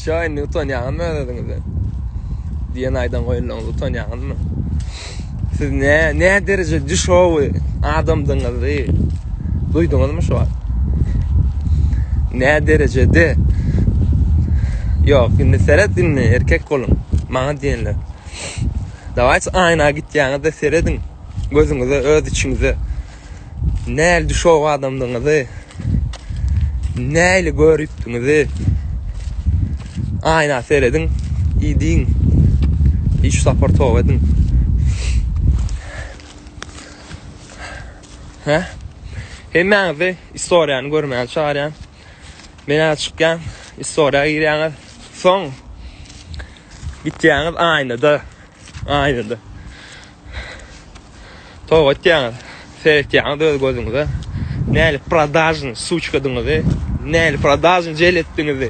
Ço indi utanýaňyzmy öz-özüňizden? Diýen aýdan goýunlaryňyz utanýaňyzmy? Siz ne ne dereje dişowy adamdyňyzy duýduňyzmy şu wagt? Ne derejede? Ýok, indi seret indi erkek boluň. Maňa diýenler. Dawayçy aýna gitýäňizde serediň gözüňize, öz içiňize. Näl düşow adamdygyňyzy, näli görüpdiňizi aýna serediň, idiň. Hiç sapar toba ediň. Hä? Hemmäňizi istoriýany görmäge çagyrýan. Men häzir çykýan, istoriýa girýäňiz. Soň gitýäňiz aýnada, aýnada. Toba etýäňiz, seretýäňiz öz gözüňize. Näli продажny suçkadyňyzy, näli продажny jeletdiňizi.